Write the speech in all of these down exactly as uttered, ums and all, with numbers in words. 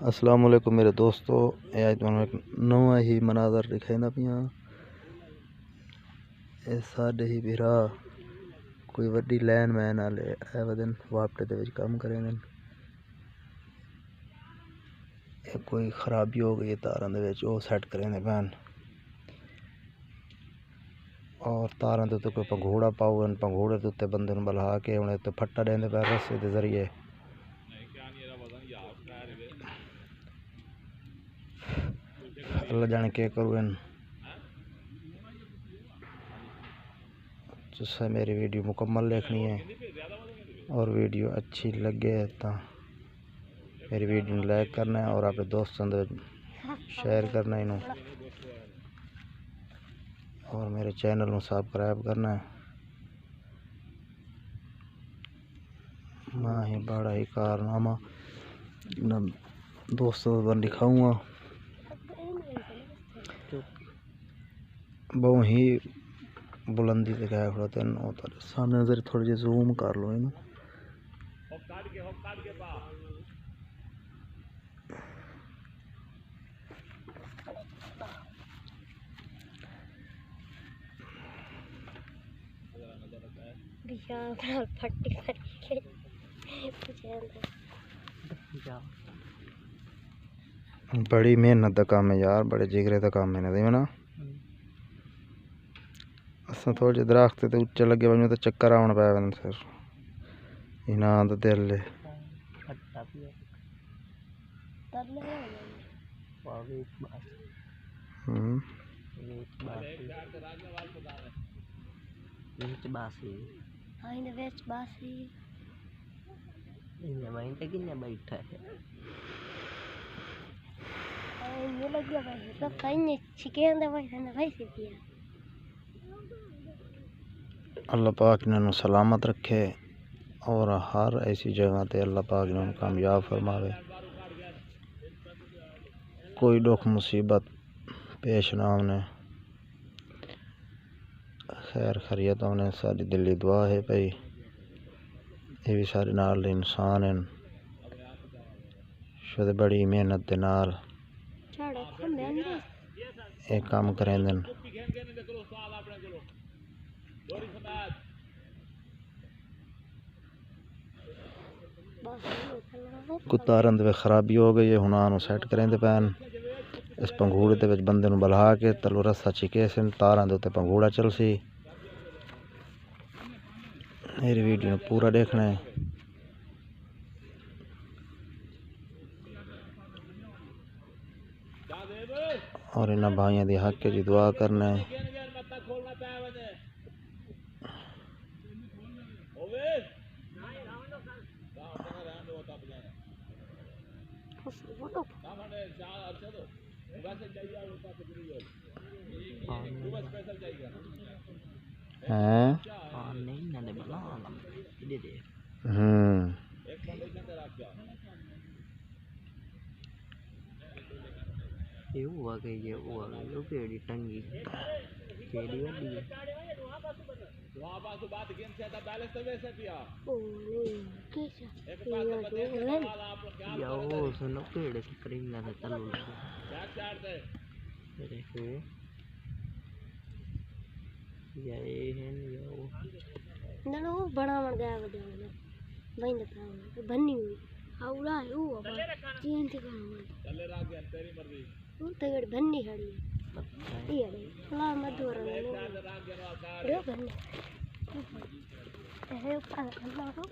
السلام علیکم میرے دوستو، اے اڄ تہاݙے نال ہک نواں ہی مناظر ݙکھائیندا پیاں۔ اے ساݙے ہی بھرا کوئی وݙی لائن مین آلے آئے ودن، واپٹے دے وچ کم کریندن۔ اے کوئی خرابی ہو ڳئی ہے تاراں دے وچ، او سیٹ کریندے پئن۔ اور تاراں دے اُتے کوئی پنگھوڑا پاؤ ہن، پنگھوڑے دے اُتے بندے نوں ٻلھا کے ہݨ اُتے پھٹا ݙیندے پئے رسے دے ذریعے۔ اللہ ڄاݨے کے کرو ہن۔ تساں میری ویڈیو مکمل ݙیکھݨی ہے اور ویڈیو اچھی لڳے تاں میری ویڈیو نوں لائک کرنا ہے اور اپݨے دوستاں دے شیئر کرنا ہے اینوں، اور میرے چینل نوں سبسکرائب کرنا ہے۔ میں ہی بڑا ہی کارنامہ انہاں دوستاں دا ݙکھاؤں گا۔ ٻہوں ہی بلندی تے ڳئے کھڑوتے ہن۔ او تہاݙے سامݨے نظر، تھوڑے جے زوم کر لو اینوں۔ بشال نال پھٹی پھٹی کے پچھے آندا۔ بڑی محنت دا کم ہے یار، بڑے جگرے دا کم ہے نا، دیونا۔ اساں تھوڑے جے درخت تے اُچے لڳے ونڄوں تے چکر آوݨ پئے ویندن سر۔ انہاں دا دل ہے۔ ہوں۔ وچ ٻاسی۔ وچ ٻاسی۔ ایندے وچ ٻاسی۔ ایندے وائیں تے کنے ٻیٹھا ہے۔ ایندے لڳیا پئے ہے، تو کہیں چھکیں دے وائیں تے وائیں سی پیا۔ اللہ پاک انہاں نوں سلامت رکھے اور ہر ایسی جگہ تے اللہ پاک انہاں نوں کامیاب فرماوے۔ کوئی ݙکھ مصیبت پیش نہ آوݨے۔ خیر خیریت ہووݨے، ساݙی دلی دعا ہے پئی۔ اے وی ساݙے نال انسان ہن، شاید بڑی محنت دے نال اے کم کریندن۔ کتارن دے وچ خرابی ہو ڳئی ہے، ہݨ انہاں نوں سیٹ کریندے پئن۔ اس پنگھوڑے دے وچ بندے نوں ٻلھا کے تلو رسا چھکیسن، تاراں دے اُتے پنگھوڑا چلسی۔ میری ویڈیو نوں پورا ݙیکھݨا ہے۔ اور انہاں بھائیاں دی حق اچ دعا کرݨا ہے۔ ہیں؟ ہوں۔ اے او آ ڳئی ہے، او آ ڳئی، او کیڑھی ٹنگی؟ کیڑھی وݙی ہے؟ او نہیں، کیسا؟ یا او سنو کیڑھے تے پرندہ تے تلو لڳا۔ اے ݙیکھو۔ یا اے ہن یا او۔ نہ، نہ، او بݨاوݨ ڳیا وݙا وݙا۔ ویندا پیا ہونا۔ بھنی ہوئی۔ ہاؤڑا ہے، او ابا۔ چین تے کھڑا ہونا۔ او تے گڑ بھنی کھڑی ہے۔ اے اڑے۔ فلاں مدورا نے۔ ݙو بھنی۔ اے اوپر اللہ ہو۔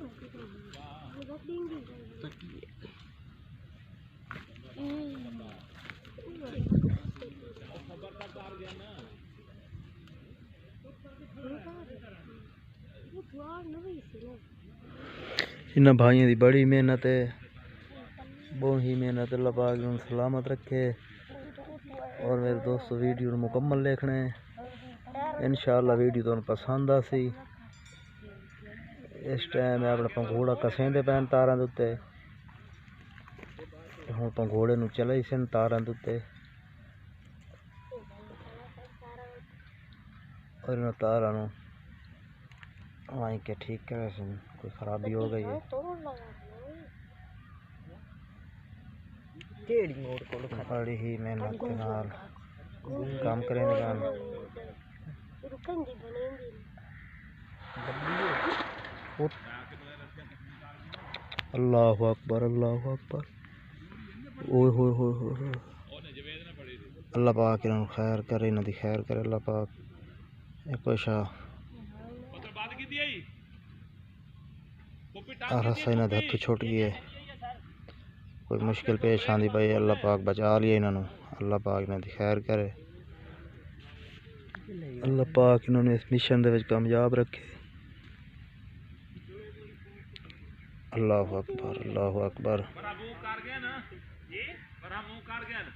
انہاں بھائیاں دی بڑی محنت ہے، ٻہوں ہی محنت۔ اللہ پاک انہاں نوں سلامت رکھے۔ اور میرے دوستو، ویڈیو نوں مکمل ݙیکھݨے۔ انشاءاللہ ویڈیو تہاݙے پسند آسی۔ اس ٹائم اے اپݨا پنگھوڑا کسیندے پئن تاراں دے اُتے۔ تے ہݨ پنگھوڑے نوں چلائیسن تاراں دے اُتے۔ اور انہاں تاراں نوں وائیں کے ٹھیک کریسن، کوئی خرابی ہو ڳئی ہے۔ کیڑھی موڑ کول کھڑا؟ بڑی ہی محنت دے نال کم کریندے پئے ہن۔ اللہ اکبر، اللہ اکبر۔ اوئے ہوئے ہوئے ہوئے ہوئے۔ اللہ پاک انہاں نوں خیر کرے، انہاں دی خیر کرے اللہ پاک۔ اے کوئی شاہ۔ آ رسا انہاں دے ہتھوں چھٹ ڳئی ہے۔ کوئی مشکل پیش آندی پئی ہے، اللہ پاک بچا لیے انہاں نوں۔ اللہ پاک انہاں دی خیر کرے۔ اللہ پاک انہاں نوں اس مشن دے وچ کامیاب رکھے۔ اللہ اکبر، اللہ اکبر۔ پر منہ کر گئے نا؟ جی؟ پر منہ کر گئے نا؟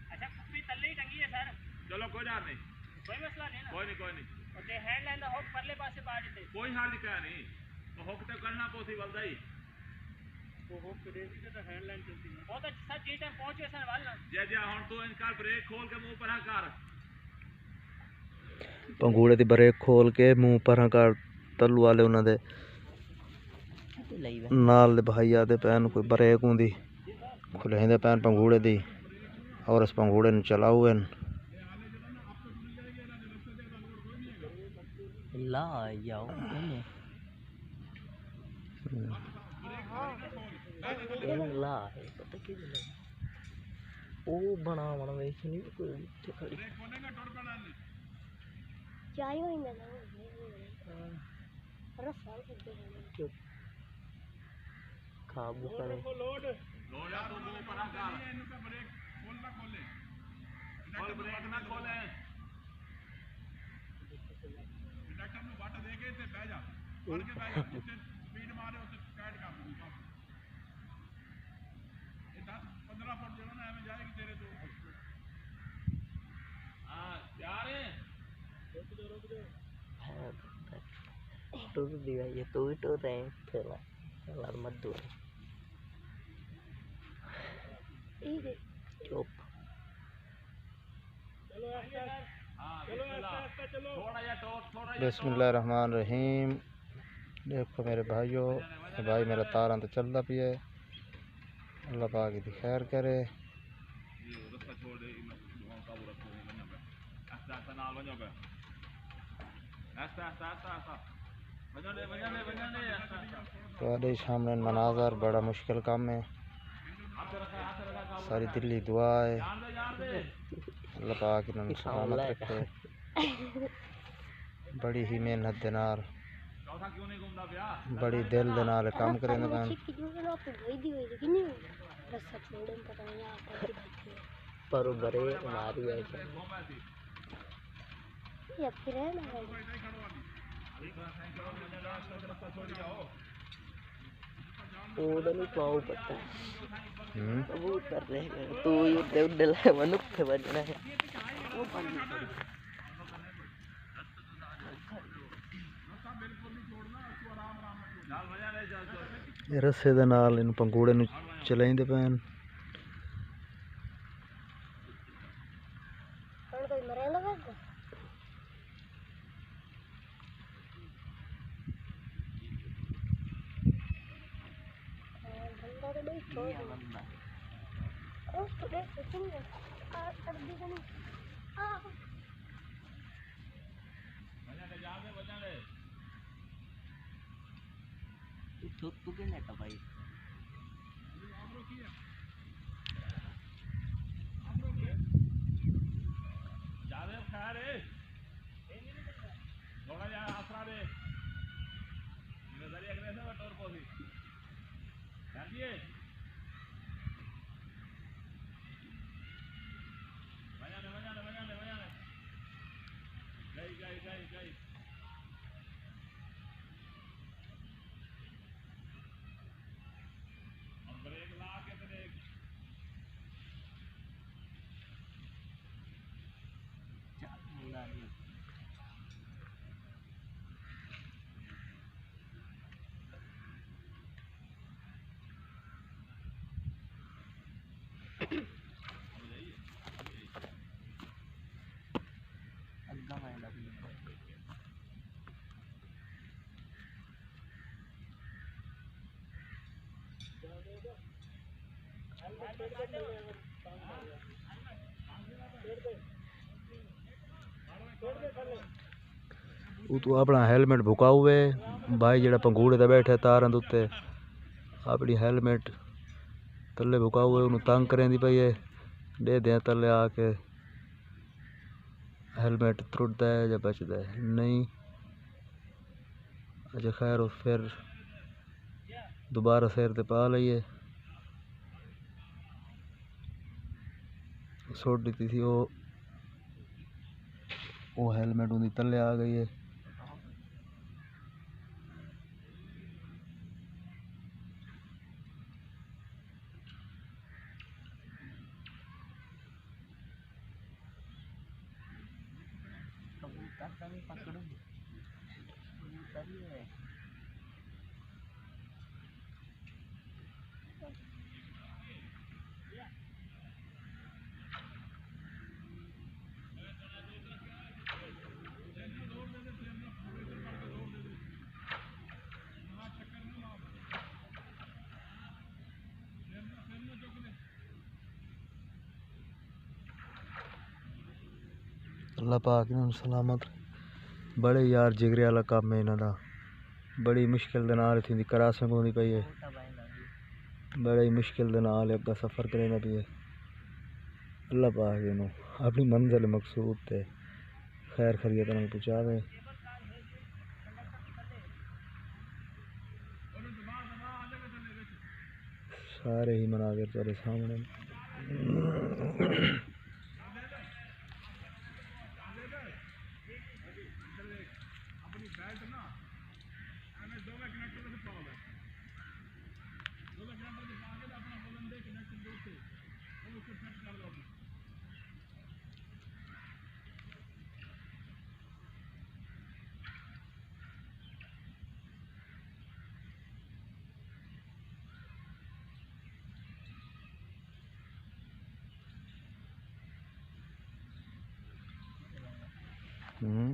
اچھا، کپی تلے ہی ٹنگی ہے سر۔ چلو، کوئی ڈر نہیں۔ کوئی مسئلہ نہیں نا؟ کوئی نہیں، کوئی نہیں۔ تے ہینڈ لائن دا ہک پرلے پاسے پا ݙتے۔ کوئی حرج کائے نہیں۔ او ہک تے کرنا پوسی ولدا ہی۔ او ہک تے ݙے ݙتے تے ہینڈ لائن چلدی ہے۔ بہت اچھا سر، جی ٹائم پہنچ ویسن ول نا۔ جی، جی، ہݨ توں انکار بریک کھول کے منہ پرھاں کر۔ پنگھوڑے دی بریک کھول کے منہ پرھاں کر، تلو والے انہاں دے نال دے بھائی آہدے پئن کوئی بریک ہوندی، کھلیندے پئن پنگھوڑے دی، اور اس پنگھوڑے نوں چلاؤ ہن۔ لا یاو، کنے؟ لا ہے، پتہ کی بولے؟ او بݨاوݨ وچ نہیں کوئی اتھے کھڑی۔ چائے ہوئی میں لاؤں۔ ہاں۔ رسا کھدے ہوئے۔ چپ۔ کھا بکرے۔ لوڈ تو وہ پرا کر۔ کھول بریک نہ کھولے۔ کنڈکٹر نوں وٹ دے کے تے بہہ جا۔ پڑھ کے بہہ جا۔ جتھے سپیڈ مارے اتھے ٹائٹ کر دوں بس۔ اے دس پندرہ فٹ جیڑھا نا ایویں جائے گی تیرے تو۔ ہاں، تیار ہے؟ رک جا، رک جا۔ ٹر دی وئی ہے، توں وی ٹر رہے ہیں، پھر لڑ مت دو۔ چپ۔ بسم اللہ الرحمن الرحیم۔ دیکھو میرے بھائیو، اے بھائی میرا تاراں تے چلدا پیا ہے۔ اللہ پاک دی خیر کرے۔ تہاݙے سامݨے مناظر، بڑا مشکل کم ہے۔ ساری دلی دعا ہے، اللہ پاک انہاں نوں سلامت رکھے۔ بڑی ہی محنت دے نال، بڑی دل دے نال کم کریندے پئے ہن۔ پر بریک ماری ہے۔ او دا نہیں پاؤ پتہ۔ ہوں۔ کبوتر رہ گئے۔ تو ہی اڈے اڈے لے، منو کتھے بجنا ہے۔ اے رسے دے نال ان پنگوڑے نوں چلائیندے پئے ہن۔ ہݨ کوئی مرے لڳے۔ بندہ تے ٻیٹھو ہے۔ او تو ݙیکھ، سچ میں۔ آ، اڑدی کنی۔ آ۔ تھک تو کے نیٹا بھائی۔ جاوید خیر ہے۔ تھوڑا جہا آسرا دے۔ نظر ایک ویسے وہ ٹور پوسی۔ جاندی ہے۔ وجہ نے، وجہ نے، وجہ نے، وجہ نے۔ گئی، گئی، گئی، گئی۔ اور بریک لا کے تے دیکھ۔ چل، اللہ نے اتوں اپݨا ہیلمٹ بھکاؤ ہے۔ بھائی جیڑھا پنگھوڑے تے ٻیٹھے تاراں دے اتے، اپݨی ہیلمٹ تلے بھکاؤ ہے، اونوں تنگ کریندی پئی ہے۔ ݙیہدے آں تلے آ کے ہیلمٹ ترٹدا ہے یا بچدا ہے، نہیں۔ اچھا خیر، او پھر دوبارہ سر تے پا لئیے۔ سٹ ݙتی سی او، او ہیلمٹ اوندی تلے آ ڳئی ہے۔ کبوتر تاں نہیں پکڑوں۔ کبوتر ہی ہے۔ اللہ پاک انہاں نوں سلامت۔ بڑے یار جگرے والا کم ہے انہاں دا۔ بڑی مشکل دے نال اتھوں دی کراسنگ ہوندی پئی ہے۔ بڑی مشکل دے نال اگا سفر کریندا پئی ہے۔ اللہ پاک انہاں نوں اپݨی منزل مقصود تے خیر خیریت نال پہنچاوے۔ سارے ہی مناظر تیرے سامنے۔ ہوں۔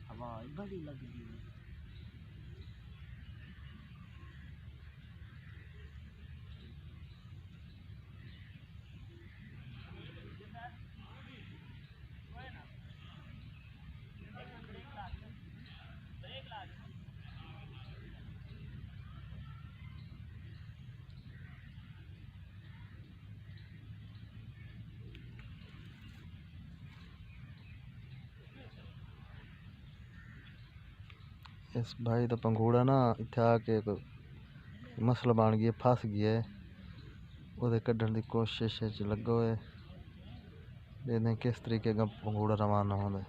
ہوا بڑی لگدی ہے۔ اس بھائی دا پنگھوڑا نا اتھے آ کے کوئی مسئلہ بݨ ڳیا، پھس ڳیا ہے۔ اودے کڈھݨ دی کوشش اچ لڳا ہوئے۔ ݙیہدے کس طریقے دا پنگھوڑا روانہ ہوندا ہے۔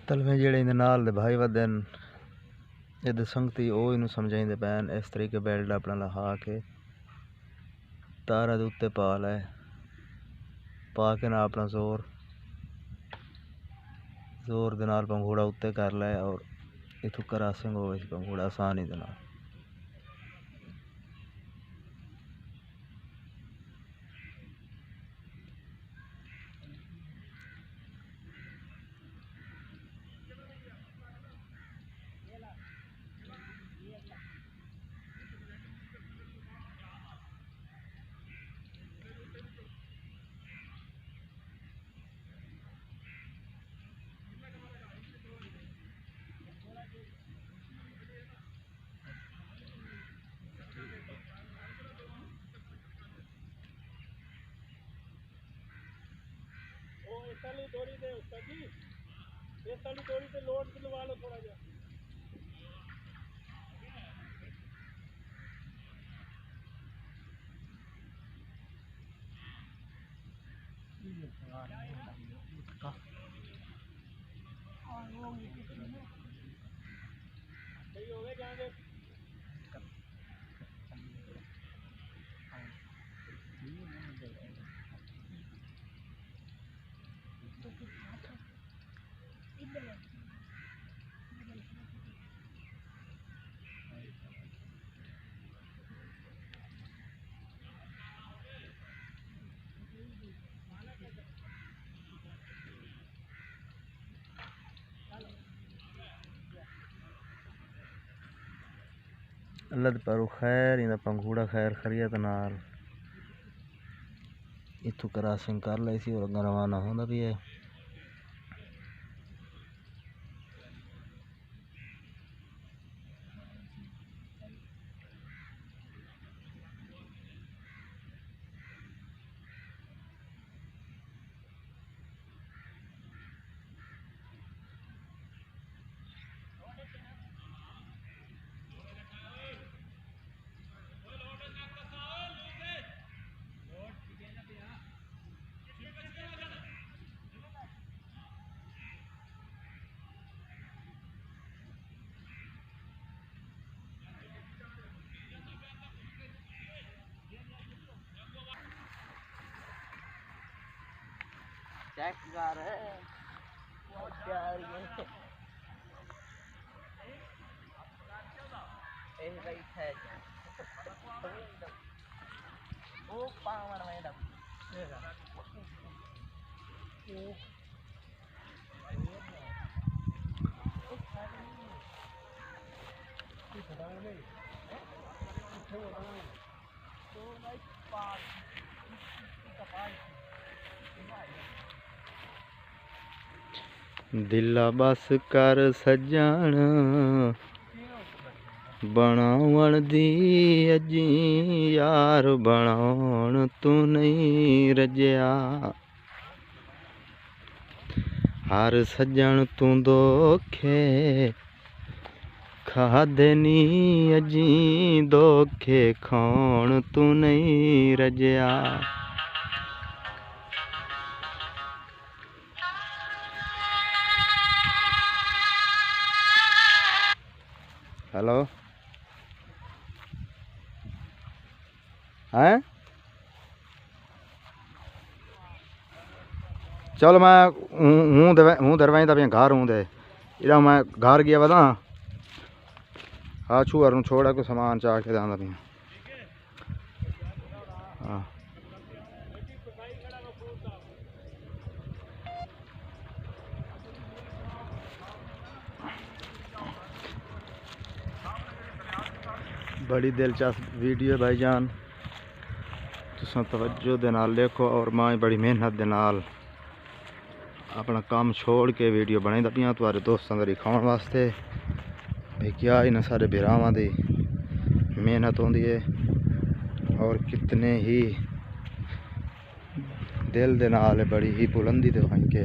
تلویں جیڑھے ایندے نال دے بھائی ودن، ایندے سنگتی، او اینوں سمجھائیندے پئن، اس طریقے بیلٹ اپݨا لہا کے تارا دے اتے پا لائے، پا کے نا اپݨا زور، زور دے نال پنگھوڑا اتے کر لائے اور اتھوں کراسنگ ہو ویسی پنگھوڑا آسانی دے نال۔ او اس والی ڈوری دے استاد جی، اس والی ڈوری تے لوڈ دلوا لو تھوڑا جہا۔ اللہ دے پاروں خیر، ایندا پنگھوڑا خیر خیریت نال اتھوں کراسنگ کر لئی سی اور اڳاں روانہ ہوندا پیا ہے۔ چیک کر۔ او پیاری ہے۔ اے بھائی ہے جا۔ او پاون ویندا۔ دلا بس کر سڄݨ بݨاوݨ دی، اڄیں یار بݨاوݨ توں نئیں رڄیا۔ ہر سڄݨ توں دھوکے کھادے نی، اڄیں دھوکے کھاوݨ توں نئیں رڄیا۔ ہیلو۔ ہیں؟ چلو میں ہوں، ہوں دے، ہوں دروائیں دا پیاں گھر ہوں دے۔ اِݙا میں گھر ڳیا وداں۔ ہا، چھوہر نوں چھوڑا کوئی سامان چا کے ݙیندا پیاں۔ ہاں۔ بڑی دلچسپ ویڈیو ہے بھائی جان، تساں توجہ دے نال ݙیکھو اور میں بڑی محنت دے نال اپݨا کم چھوڑ کے ویڈیو بݨیندا پیاں تہاݙے دوستاں دا ݙکھاوݨ واسطے بھئی کیا انہاں سارے بھراواں دی محنت ہوندی ہے اور کتنے ہی دل دے نال بڑی ہی بلندی تے ونڄ کے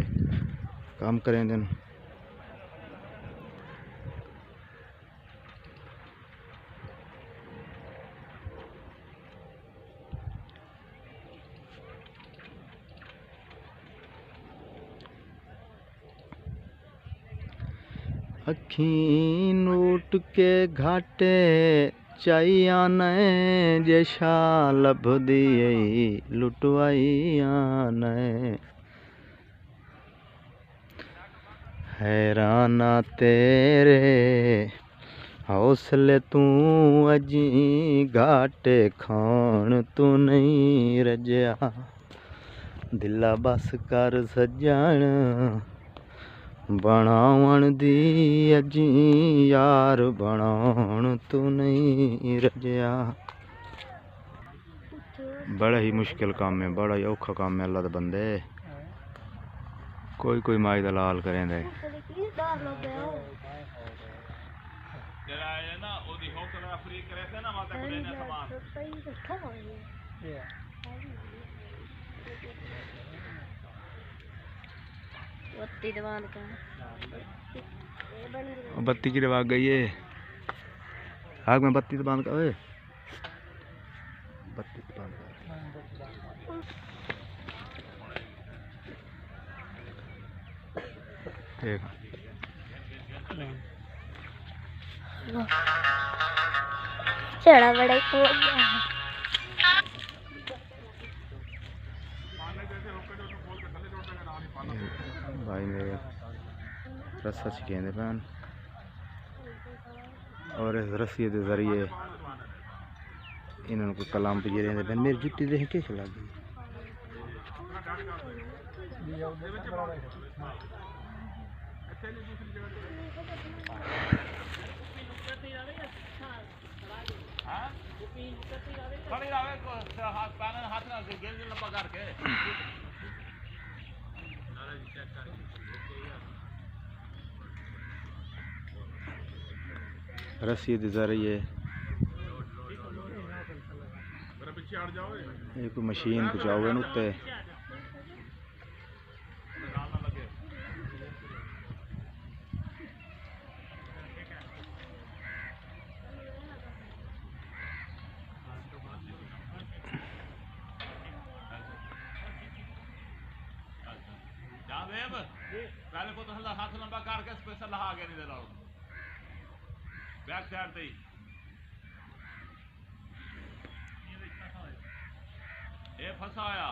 کم کریندن۔ اکھیں نوٹ کے گھاٹے چائی آنے، جے شاہ لبھدی ائی لٹوائی آنے۔ حیراناں تیرے حوصلے توں، اڄیں گھاٹے کھاوݨ توں نئیں رڄیا۔ دلا بس کر سڄݨ بݨاوݨ دی، اڄیں یار بݨاوݨ توں نئیں رڄیا۔ بڑا ہی مشکل کم ہے، بڑا ہی اوکھا کم ہے اللہ دے بندے۔ کوئی کوئی مائی دا لال کریندے۔ بتی دے بند کر۔ بتی کی دبا گئی ہے؟ آگ میں بتی تو بند کر۔ بتی تو بند کر۔ ٹھیک۔ جھیڑا بڑا ہی کھول ڳیا۔ بھائی میرے رسہ چھکیندے پئے ہن اور اس رسی دے ذریعے انہاں کوں کلمب جیڑھے ہوندے پئے ہن۔ میری جتی دے کیش لڳ ڳئی۔ رسی دے ذریعے یہ کوئی مشین پہنچاؤ ہے اتے۔ جاوید، پہلے کو تو ہلا ہاتھ لمبا کر کے اسپیشل لہا کے نہیں دے رہا۔ بیک سائیڈ تے ہی۔ اے پھنسا ہویا۔